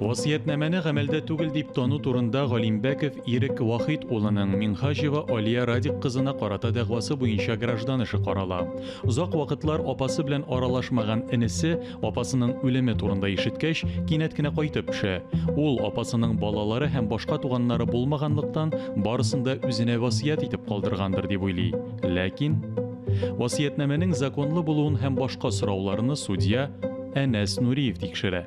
Васыятьнамәне гамәлдә түгел дип тану турында Галимбәков Ирек Вахит улының Минһаҗева Алия Радик кызына карата дәгъвасы буенча граждан эше карала. Озак вакытлар апасы белән аралашмаган энесе апасының үлеме турында ишеткәч, кинәт кенә кайтып төшә. Ул, апасының балалары һәм башка туганнары булмаганлыктан, барысын да үзенә васыять итеп калдыргандыр дип уйлый. Ләкин. Васыятьнамәнең законлы булуын һәм башка сорауларны судья Әнәс Нуриев тикшерә.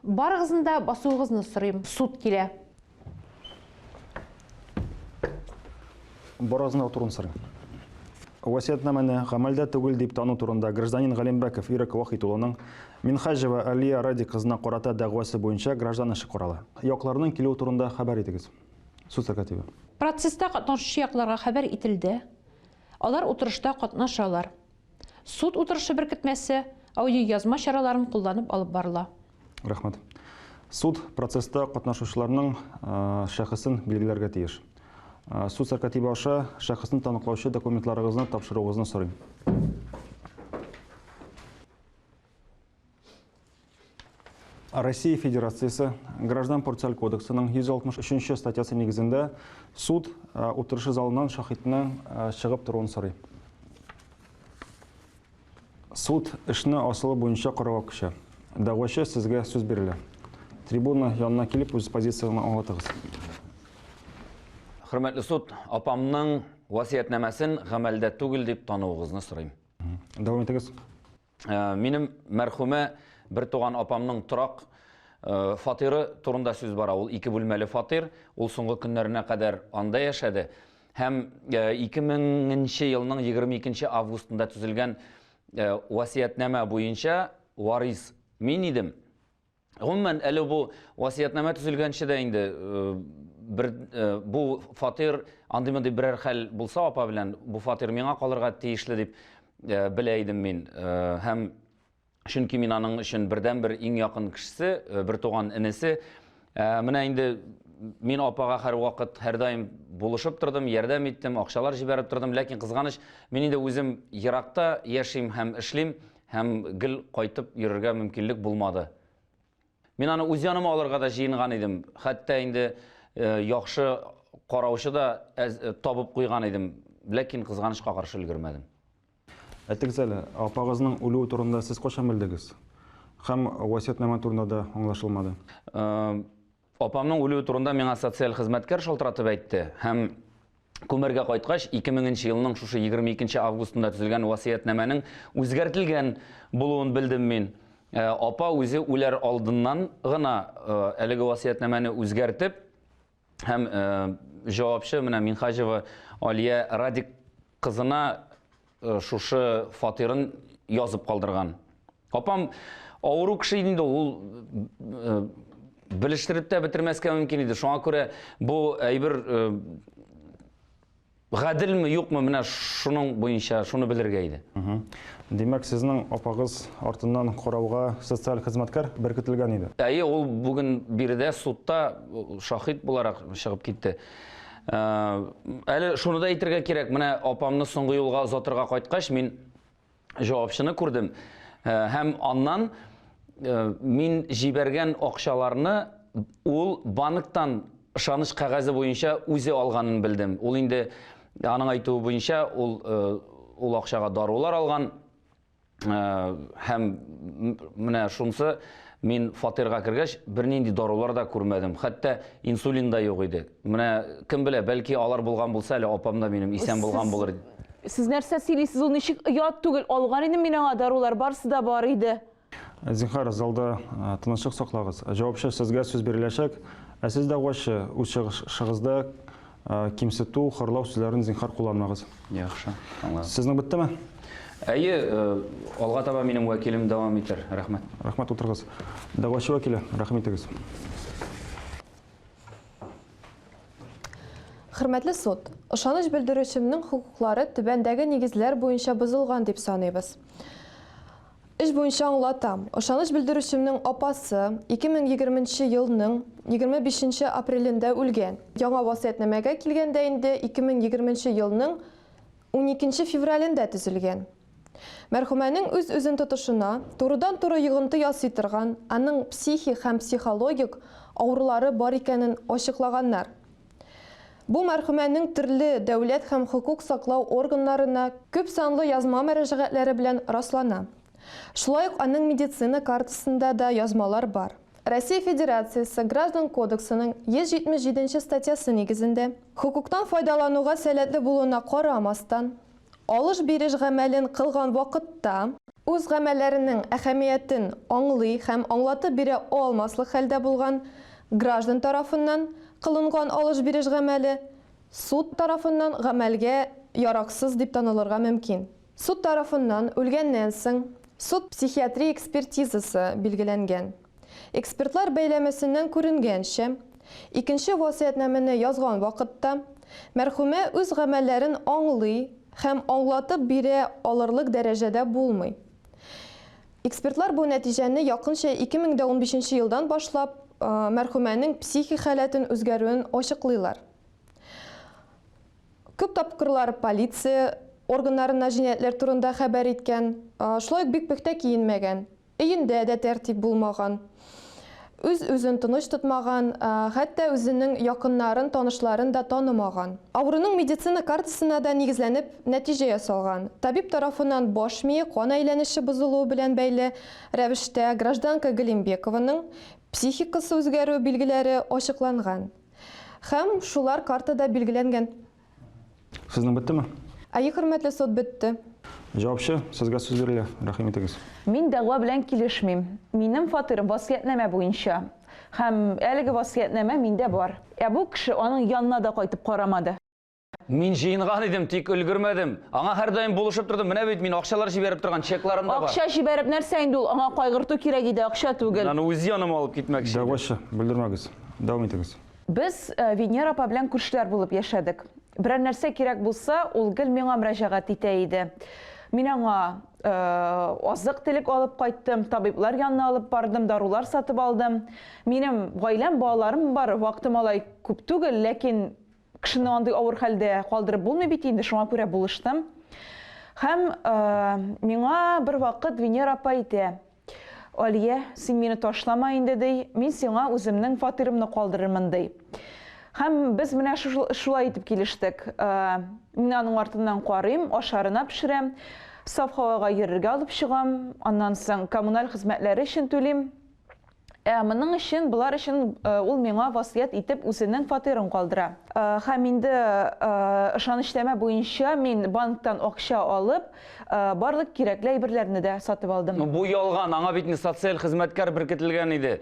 Барыгызны да басуыгызны сорыйм, суд килә. Барыгызны да утыруын сорыйм. Васыятьнамәне гамәлдә түгел дип тану турында гражданин Галимбәков Ирек Вахит улының Минһаҗева Алия Радик кызына карата дәгъвасы буенча граждан эше карала. Якларның килүе турында хәбәр итегез. Суд сәркатибе. Процесста катнашучы якларга хәбәр ителде. Алар утырышта катнашалар. Суд утырышы беркетмәсе аудиоязма чараларын кулланып алып барыла. Рәхмәт. Суд процесста катнашучыларның шәхесен билгеләргә тиеш. Суд сәркатибе аша шәхесен таныклаучы документларыгызны тапшыруыгызны сорыйм. Россия Федерациясе Граждан процессуаль кодексының 163 нче статьясы нигезендә суд утырышы залыннан шаһитның чыгып торуын сорый. Суд эшне асылы буенча карауга күчә. Дәгъвачы, сезгә сүз бирелә. Трибуна янына килеп үз позицияңне аңлатыгыз. Хөрмәтле суд, апамның васыятьнамәсен гамәлдә түгел дип тануыгызны сорыйм. Дәвам итегез. Э, минем мәрхүмә бертуган апамның торак э, фатиры турында сүз бара. Ул ике бүлмәле фатир, ул соңгы көннәренә кадәр анда яшәде. Һәм 2000 э, елның 22 августында төзелгән васыятьнамә буенча варис мин идем. Гомумән, әле бу васыятьнамә төзелгәнче дә инде бер бу фатир андый-мондый берәр хәл булса апа белән, бу фатир миңа калырга тиешле дип белә идем мин. Һәм чөнки мин аның өчен бердәнбер иң якын кешесе, бертуган энесе. Менә инде мин апага һәрвакыт, һәрдаим булышып тордым, ярдәм иттем, акчалар җибәреп тордым. Ләкин кызганыч, мин инде үзем еракта яшим һәм эшлим. Һәм гел кайтып йөрергә мөмкинлек булмады. Мин аны үз яныма алырга да җыенган идем. Хәтта инде яхшы караучы да табып куйган идем. Ләкин кызганычка каршы өлгермәдем. Әйтегез әле, апагызның үлүе турында сез кайчан белдегез? Һәм васыятьнамә турында да аңлашылмады. Апамның үлүе турында миңа социаль хезмәткәр шалтыратып әйтте һәм күмәргә кайткач, 2000 нче елның шушы 22 августында төзелгән васыятьнамәнең үзгәртелгән булуын белдем мин. Э, апа үзе үләр алдыннан гына э, әлеге васыятьнамәне үзгәртеп һәм э, җавапчы менә Минхаҗева Алия Радик кызына Э, шушы фатирын язып калдырган. Апам авыру кеше иде инде ул э, белештереп тә бетермәскә мөмкин иде. Шуңа күрә бу әйбер э, гаделме, юкмы, менә шуның буенча шуны белергә иде. Димәк, сезнең апагыз артыннан карауга социаль хезмәткәр беркетелгән иде. Әйе, ул бүген биредә судта шаһит буларак чыгып китте. Әле шуны да әйтергә кирәк, менә апамны соңгы юлга озатырга кайткач, мин җавапчыны күрдем. Һәм аннан мин җибәргән акчаларны ул банктан ышаныч кәгазе буенча үзе алганын белдем. Ул инде аның әйтүе буенча ул ул акчага дарулар алган. Һәм менә шунсы, мин фатирга кергәч, бернинди дарулар да күрмәдем. Хәтта инсулин да юк иде. Менә кем белә, бәлки алар булган булса, әле апам да минем исән булган булыр иде. Сез нәрсә сөйлисез, ул ничек оят түгел, алган идем мин аңа дарулар, барысы да бар иде. Зинһар, залда тынычлык саклагыз. Җавапчы, сезгә сүз биреләчәк. Ә сез, дәгъвачы, үз чыгышыгызда кимсетү, хурлау сүзләрен зинһар кулланмагыз. Яхшы, аңладым. Сезнең беттеме? Әйе, алга таба минем вәкилем дәвам итәр. Рәхмәт. Рәхмәт, утырыгыз. Дәгъвачы вәкиле, рәхим итегез. Хөрмәтле суд, ышаныч белдерүчемнең хокуклары түбәндәге нигезләр буенча бозылган дип саныйбыз. Эш буенча аңлатам. Ышаныч белдерүчемнең апасы 2020 нче елның 25 нче апрелендә үлгән. Яңа васыятьнамәгә килгәндә инде 2020 нче елның 12 нче февралендә төзелгән. Мәрхүмәнең үз-үзен тотышына турыдан-туры йогынты ясый торган аның психик һәм психологик авырулары бар икәнен ачыклаганнар. Бу мәрхүмәнең төрле дәүләт һәм хокук саклау органнарына күп санлы язма мөрәҗәгатьләре белән раслана. Шулай ук аның медицина картасында да язмалар бар. Россия Федерациясе Граждан кодексының 177 нче статьясы нигезендә, хокуктан файдалануга сәләтле булуына карамастан, Алыш-биреш гамәлен кылган вакытта, үз гамәлләренең әһәмиятен аңлый һәм аңлатып бирә алмаслык хәлдә булган граждан тарафыннан кылынган алыш-биреш гамәле суд тарафыннан гамәлгә яраксыз дип танылырга мөмкин. Суд тарафыннан үлгәннән соң суд-психиатрия экспертизасы билгеләнгән. Экспертлар бәйләмәсеннән күренгәнчә, икенче васыятьнамәне язган вакытта, мәрхүмә үз гамәлләрен аңлый һәм аңлатып бирә алырлык дәрәҗәдә булмый. Экспертлар бу нәтиҗәне якынча 2015 нче елдан башлап мәрхүмәнең психик халәтен үзгәрүен ачыклыйлар. Күп тапкырлар полиция органнарына җинаятьләр турында хәбәр иткән, шулай ук бик пөхтә киенмәгән. Өендә дә тәртип булмаган. Үз-үзен тыныч тотмаган, хәтта үзенең якыннарын, танышларын да танымаган. Авыруның медицина картасына да нигезләнеп нәтиҗә ясалган. Табиб тарафыннан баш мие кан әйләнеше бозылуы белән бәйле рәвештә гражданка Галимбекованың психикасы үзгәрү билгеләре ачыкланган. Һәм шулар картада билгеләнгән. Сезнең беттеме? Әйе, хөрмәтле суд, бетте. Җавапчы, сезгә сүз бирелә, рәхим итегез. Мин дәгъва белән килешмим. Минем фатирым васыятьнамә буенча. Һәм әлеге васыятьнамә миндә бар. Ә бу кеше аның янына да кайтып карамады. Мин җыенган идем, тик өлгермәдем. Аңа һәрдаим булышып тордым. Менә бит мин акчалар җибәреп торган чекларым да бар. Акча җибәреп нәрсә инде ул? Аңа кайгырту кирәк иде, акча түгел. Мин аны үз яныма алып китмәкче идем. Дәгъвачы, бүлдермәгез. Дәвам итегез. Без Венера апа белән күршеләр булып яшәдек. Берәр нәрсә кирәк булса, ул гел миңа мөрәҗәгать итә иде. Мин аңа азык-төлек алып кайттым, табиблар янына алып бардым, дарулар сатып алдым. Минем гаиләм, балаларым бар, вакытым алай күп түгел, ләкин кешене андый авыр хәлдә калдырып булмый бит инде, шуңа күрә булыштым. Һәм миңа бервакыт Венера апа әйтә, Алия, син мине ташлама инде, ди, мин сиңа үземнең фатирымны калдырырмын, ди. Һәм без менә шулай итеп килештек. Мин аның артыннан карыйм, ашарына пешерәм, саф һавага йөрергә алып чыгам, аннан соң коммуналь хезмәтләре өчен түлим. Ә моның өчен, болар өчен ул миңа васыять итеп үзенең фатирын калдыра. Һәм инде ышанычнамә буенча мин банктан акча алып, Барлык кирәкле әйберләрне дә сатып алдым. Ну бу ялган, аңа бит инде социаль хезмәткәр беркетелгән иде.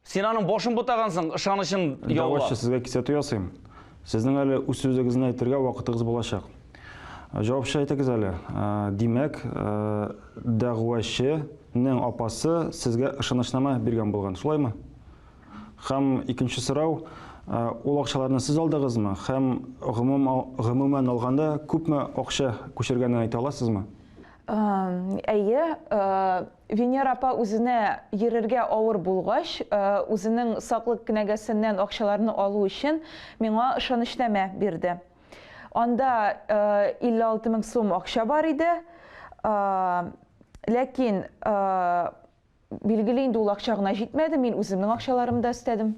Син аның башын бутагансың, ышанычын яулап. Дәгъвачы, сезгә кисәтү ясыйм. Сезнең әле үз сүзегезне әйтергә вакытыгыз булачак. Җавапчы әйтегез әле. Димәк, дәгъвачының апасы сезгә ышанычнамә биргән булган, шулаймы? Һәм икенче сорау, ул акчаларны сез алдыгызмы? Һәм гомумән алганда күпме акча күчергәнен әйтә аласызмы? Әйе, Венера апа үзенә йөрергә авыр булгач, үзенең саклык кенәгәсеннән акчаларны алу өчен миңа ышанычнамә бирде. Анда 56 мең сум акча бар иде. Ләкин Билгеле инде, ул акча гына җитмәде, мин үземнең акчаларымны да өстәдем.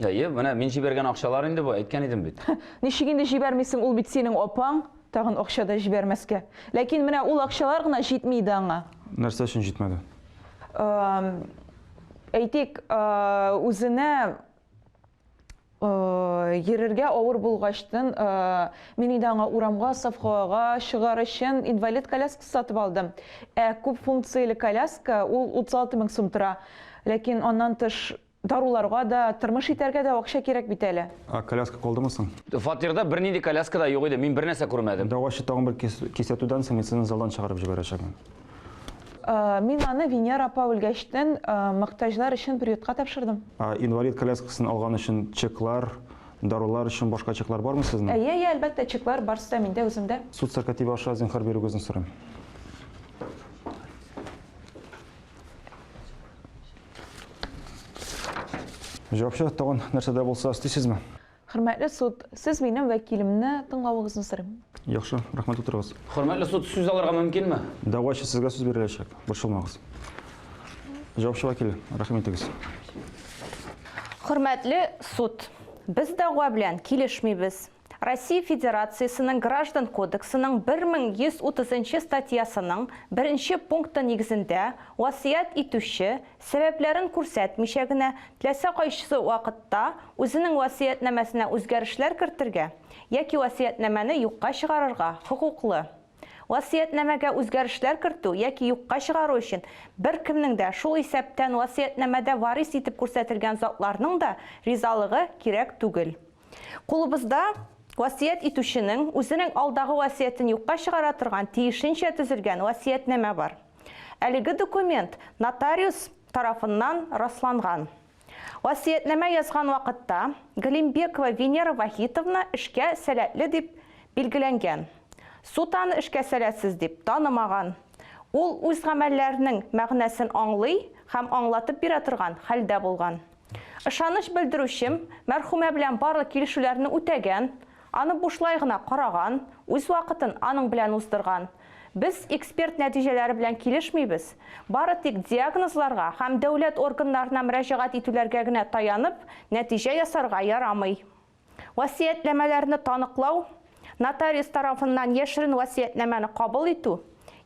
Әйе, менә мин җибәргән акчалар инде бу, әйткән идем бит. Ничек инде җибәрмисең, ул бит синең апаң, тагын акча да җибәрмәскә. Ләкин менә ул акчалар гына җитми иде аңа. Нәрсә өчен җитмәде? Әйтик, үзенә Йөрергә авыр булгачтын, мин инде аңа урамга, саф һавага чыгар өчен инвалид коляскасы сатып алдым. Ә күп функцияле коляска ул 36 мең сум тора. Ләкин аннан тыш даруларга да, тормыш итәргә дә акча кирәк бит әле. Ә коляска калдымы соң? Фатирда бернинди коляска да юк иде, мин бернәрсә күрмәдем. Дәгъвачы тагын бер кисәтүдән соң мин сезне залдан чыгарып җибәрәчәкмен. Мин аны Венера апа үлгәчтен мохтаҗлар өчен приютка тапшырдым. Инвалид коляскасын алган өчен чеклар, дарулар өчен башка чеклар бармы сезнең? Әйе, әйе, әлбәттә, чеклар барысы да миндә, үземдә. Суд сәркатибе аша зинһар бирүегезне сорыйм. Җавапчы, тагын нәрсә дә булса өстисезме? Хөрмәтле суд, сез минем вәкилемне тыңлавыгызны сорыйм. Яхшы, рәхмәт, утырыгыз. Хөрмәтле суд, сүз алырга мөмкинме? Дәгъвачы, сезгә сүз биреләчәк, борчылмагыз. Җавапчы вәкил, рәхим итегез. Хөрмәтле суд, без дәгъва белән килешмибез. Россия Федерациясенең Граждан кодексының 1130 нчы статьясының беренче пункты нигезендә васыять итүче, сәбәпләрен күрсәтмичә генә, теләсә кайсы вакытта үзенең васыятьнамәсенә үзгәрешләр кертергә яки васыятьнамәне юкка чыгарырга хокуклы. Васыятьнамәгә үзгәрешләр кертү яки юкка чыгару өчен беркемнең дә, шул исәптән васыятьнамәдә варис итеп күрсәтелгән затларның да ризалыгы кирәк түгел. Кулыбызда васыять итүченең үзенең алдагы васыятен юкка чыгара торган тиешенчә төзелгән васыятьнамә бар. Әлеге документ нотариус тарафыннан расланган. Васыятьнамә язган вакытта Галимбекова Венера Вахитовна эшкә сәләтле дип билгеләнгән. Суд аны эшкә сәләтсез дип танымаган. Ул үз гамәлләренең мәгънәсен аңлый һәм аңлатып бирә торган хәлдә булган. Ышаныч белдерүчем мәрхүмә белән барлык килешүләрне үтәгән, аны бушлай гына караган, үз вакытын аның белән уздырган. Без эксперт нәтиҗәләре белән килешмибез. Бары тик диагнозларга һәм дәүләт органнарына мөрәҗәгать итүләргә генә таянып, нәтиҗә ясарга ярамый. Васыятьнамәләрне таныклау, нотариус тарафыннан яшерен васыятьнамәне кабул итү,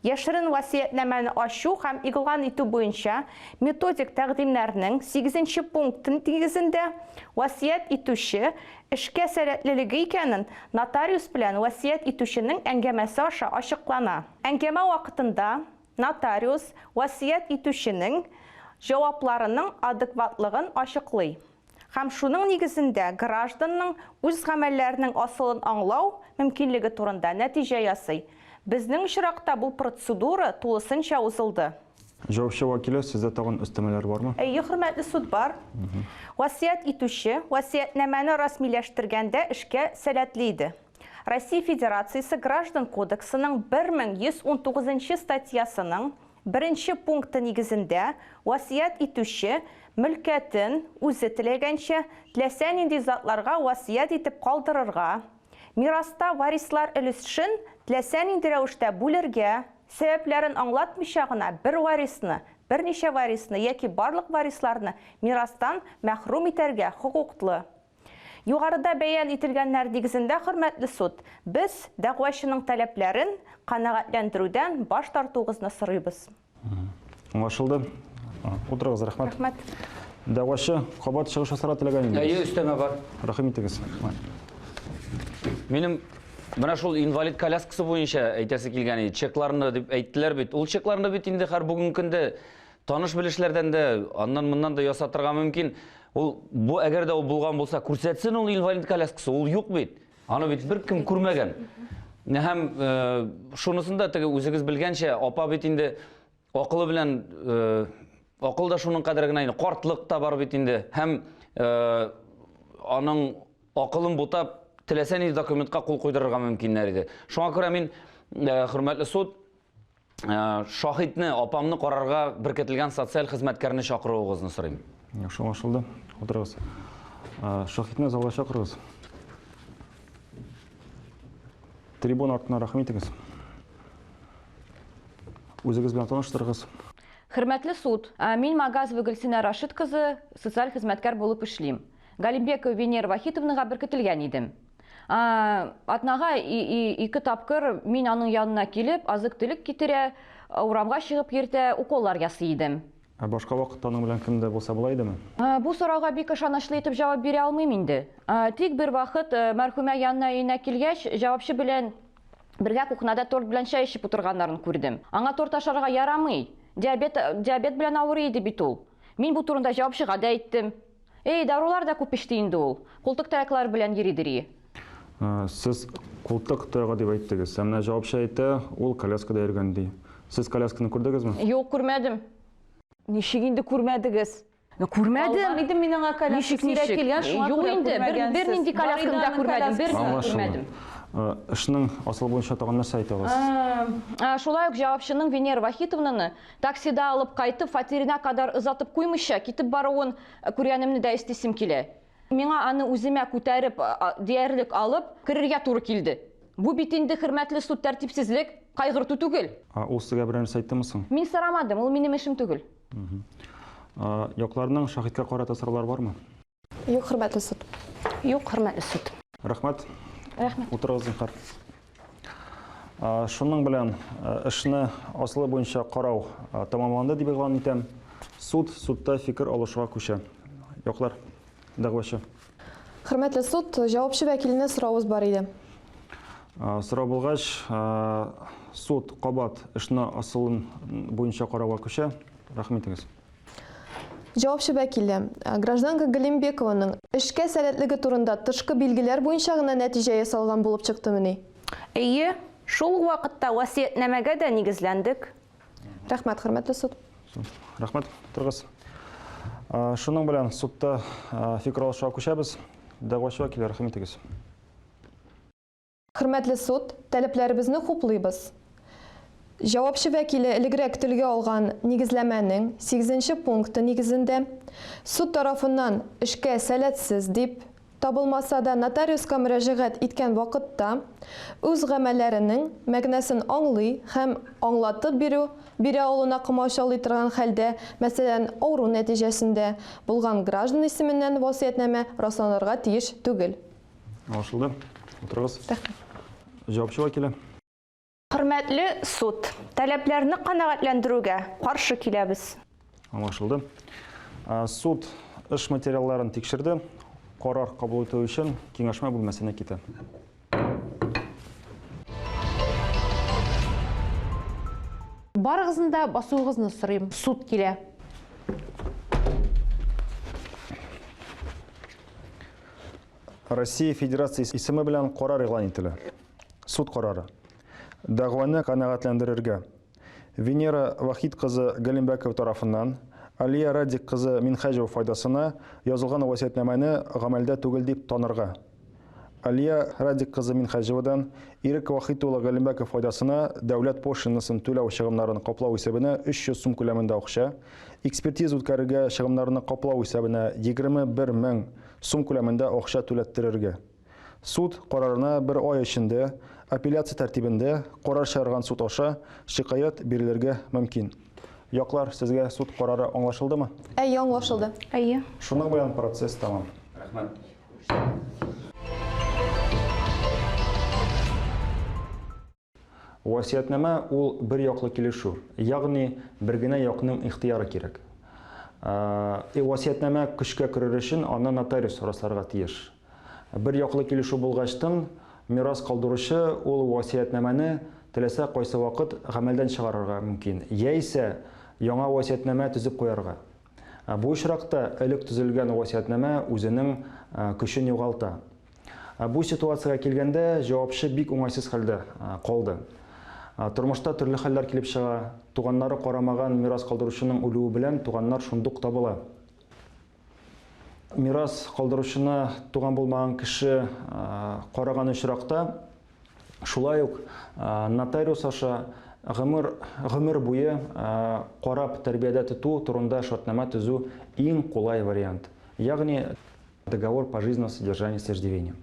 яшерен васыятьнамәне ачу һәм игълан итү буенча методик тәкъдимнәрнең сигезенче пункты нигезендә васыять итүче эшкә сәләтлелеге икәнен нотариус белән васыять итүченең әңгәмәсе аша ачыклана. Әңгәмә вакытында нотариус васыять итүченең җавапларының адекватлыгын ачыклый. Һәм шуның нигезендә гражданның үз гамәлләренең асылын аңлау мөмкинлеге турында нәтиҗә ясый. Безнең очракта бу процедура тулысынча узылды. Җавапчы вәкиле, сездә тагын өстәмәләр бармы? Әйе, хөрмәтле суд, бар. Васыять итүче васыятьнамәне расмиләштергәндә эшкә сәләтле иде. Россия Федерациясе Граждан кодексының 1119 нчы статьясының Беренче пункты нигезендә, васыять итүче мөлкәтен, үзе теләгәнчә, теләсә нинди затларга васыять итеп калдырырга, мираста варислар өлешен теләсә нинди рәвештә бүлергә, сәбәпләрен аңлатмыйча гына бер варисны, берничә варисны яки барлык варисларны мирастан мәхрүм итәргә хокуклы. Югарыда бәян ителгәннәр нигезендә, хөрмәтле суд, без дәгъвачының таләпләрен канәгатьләндерүдән баш тартуыгызны сорыйбыз. Аңлашылды. Утырыгыз, рәхмәт. Рәхмәт. Дәгъвачы, кабат чыгыш ясарга теләгән идегез. Әйе, өстәмә бар. Рәхим итегез. Минем менә шул инвалид коляскасы буенча әйтәсе килгән иде. Чекларны дип әйттеләр бит. Ул чекларны бит инде һәр бүгенге көндә Таныш-белешләрдән дә, аннан-моннан да ясатырга мөмкин. Ул, бу әгәр дә ул булган булса, күрсәтсен ул инвалид коляскасы, ул юк бит. Аны бит беркем күрмәгән. Һәм э, шунысын да теге үзегез белгәнчә, апа бит инде акылы белән э, акыл да шуның кадәр генә инде, картлык та бар бит инде. Һәм э, аның акылын бутап, теләсә нинди документка кул куйдырырга мөмкиннәр иде. Шуңа күрә мин, э, хөрмәтле суд, Э, шаһитне, апамны карарга беркетелгән социаль хезмәткәрне чакыруыгызны сорыйм. Яхшы аңлашылды. Утырыгыз. Э, шаһитне залга чакырыгыз. Трибуна артына рәхим итегез. Үзегез белән таныштырыгыз. Хөрмәтле суд, э, мин Магазова Гөлсинә Рашит кызы, социаль хезмәткәр булып эшлим. Галимбекова Венера Вахитовнага беркетелгән идем. Атнага ике тапкыр мин аның янына килеп, азык-төлек китерә, урамга чыгып йөртә, уколлар ясый идем. Ә башка вакытта аның белән кем дә булса була идеме? Бу сорауга бик ышанычлы итеп җавап бирә алмыйм инде. Тик бервакыт мәрхүмә янына өенә килгәч, җавапчы белән бергә кухнада торт белән чәй эчеп утырганнарын күрдем. Аңа торт ашарга ярамый. Диабет, диабет белән авырый иде бит ул. Мин бу турында җавапчыга да әйттем. Эй, дарулар да күп эчте инде ул. Култык таяклары белән йөридер и. Сез култык таягы дип әйттегез. Ә менә җавапчы әйтә, ул коляскада йөргән, ди. Сез колясканы күрдегезме? Юк, күрмәдем. Ничек инде күрмәдегез? Ну, күрмәдем. Алган идем мин аңа коляска. Ничек, Сирәк ничек? килгән, шуңа Юк күрә инде, бер, күрмәгәнсез. бернинди Бар колясканы иде да аның күрмәдем, коляскасы. берсен дә Аңлашылды. күрмәдем. Эшнең асылы буенча тагын нәрсә әйтә аласыз? Шулай ук җавапчының Венера Вахитовнаны Таксида алып кайтып, фатирына кадәр озатып куймыйча, китеп баруын күргәнемне дә өстисем килә. Миңа аны үземә күтәреп диярлек алып керергә туры килде. Бу бит инде, хөрмәтле суд, тәртипсезлек, кайгырту түгел. Ә ул сезгә берәр нәрсә әйттеме соң? Мин сорамадым, ул минем эшем түгел. Якларның шаһиткә карата сораулары бармы? Юк, хөрмәтле суд. Юк, хөрмәтле суд. Рәхмәт. Рәхмәт. Утырыгыз, зинһар. Шуның белән эшне асылы буенча карау тәмамланды дип игълан итәм. Суд судта фикер алышуга күчә. Яклар, дәгъвачы. Хөрмәтле суд, җавапчы вәкиленә соравыбыз бар иде. Сорау булгач, суд кабат эшне асылын буенча карауга күчә. Рәхим итегез. Җавапчы вәкиле, гражданка Галимбекованың эшкә сәләтлеге турында тышкы билгеләр буенча гына нәтиҗә ясалган булып чыктымыни? Әйе, шул ук вакытта васыятьнамәгә дә нигезләндек. Рәхмәт, хөрмәтле суд. Рәхмәт, утырыгыз. Шуның белән судта фикер алышуга күчәбез. Дәгъвачы вәкиле, рәхим итегез. Хөрмәтле суд, таләпләребезне хуплыйбыз. Җавапчы вәкиле элегрәк телгә алган нигезләмәнең сигезенче пункты нигезендә, суд тарафыннан эшкә сәләтсез дип табылмаса да, нотариуска мөрәҗәгать иткән вакытта үз гамәлләренең мәгънәсен аңлый һәм аңлатып бирү бирә алуына комачаулый торган хәлдә, мәсәлән, авыру нәтиҗәсендә, булган граждан исеменнән васыятьнамә расланырга тиеш түгел. Аңлашылды. Утырыгыз. Җавапчы вәкиле. Хөрмәтле суд, таләпләрне канәгатьләндерүгә каршы киләбез. Аңлашылды. Суд эш материалларын тикшерде. Карар кабул итү өчен киңәшмә бүлмәсенә китә. Барыгызны да басуыгызны сорыйм. Суд килә. Россия Федерациясе исеме белән карар игълан ителә. Суд карары. Дәгъваны канәгатьләндерергә. Венера Вахит кызы Галимбәкова тарафыннан Алия Радик кызы Минхаҗева файдасына язылган васыятьнамәне гамәлдә түгел дип танырга. Алия Радик кызы Минхаҗевадан Ирек Вахит улы Галимбәков файдасына дәүләт пошлинасын түләү чыгымнарын каплау исәбенә 300 сум күләмендә акча, экспертиза үткәрергә чыгымнарны каплау исәбенә 21 мең Сум күләмендә акча түләттерергә. Суд карарына бер ай эчендә, апелляция тәртибендә, карар чыгарган суд аша шикаять бирелергә мөмкин. Яклар, сезгә суд карары аңлашылдымы? Әйе, аңлашылды. Әйе. Шуның белән процесс тәмам. Рәхмәт. Васыятьнамә ул бер яклы килешү, ягъни бер генә якның ихтыяры кирәк. Васыятьнамә көчкә керер өчен аны нотариус расларга тиеш. Бер яклы килешү булгачтын, мирас калдыручы ул васыятьнамәне теләсә кайсы вакыт гамәлдән чыгарырга мөмкин, яисә яңа васыятьнамә төзеп куярга. Бу очракта элек төзелгән васыятьнамә үзенең көчен югалта. Бу ситуациягә килгәндә, җавапчы бик уңайсыз хәлдә калды. Тормышта төрле хәлләр килеп чыга. Туганнары карамаган мирас калдыручының үлүе белән туганнар шундук табыла. Мирас калдыручыны туган булмаган кеше караган очракта, шулай ук нотариус аша гомер, гомер буе карап тәрбиядә тоту турында шартнамә төзү иң кулай вариант. Ягъни договор пожизненного содержания с иждивением.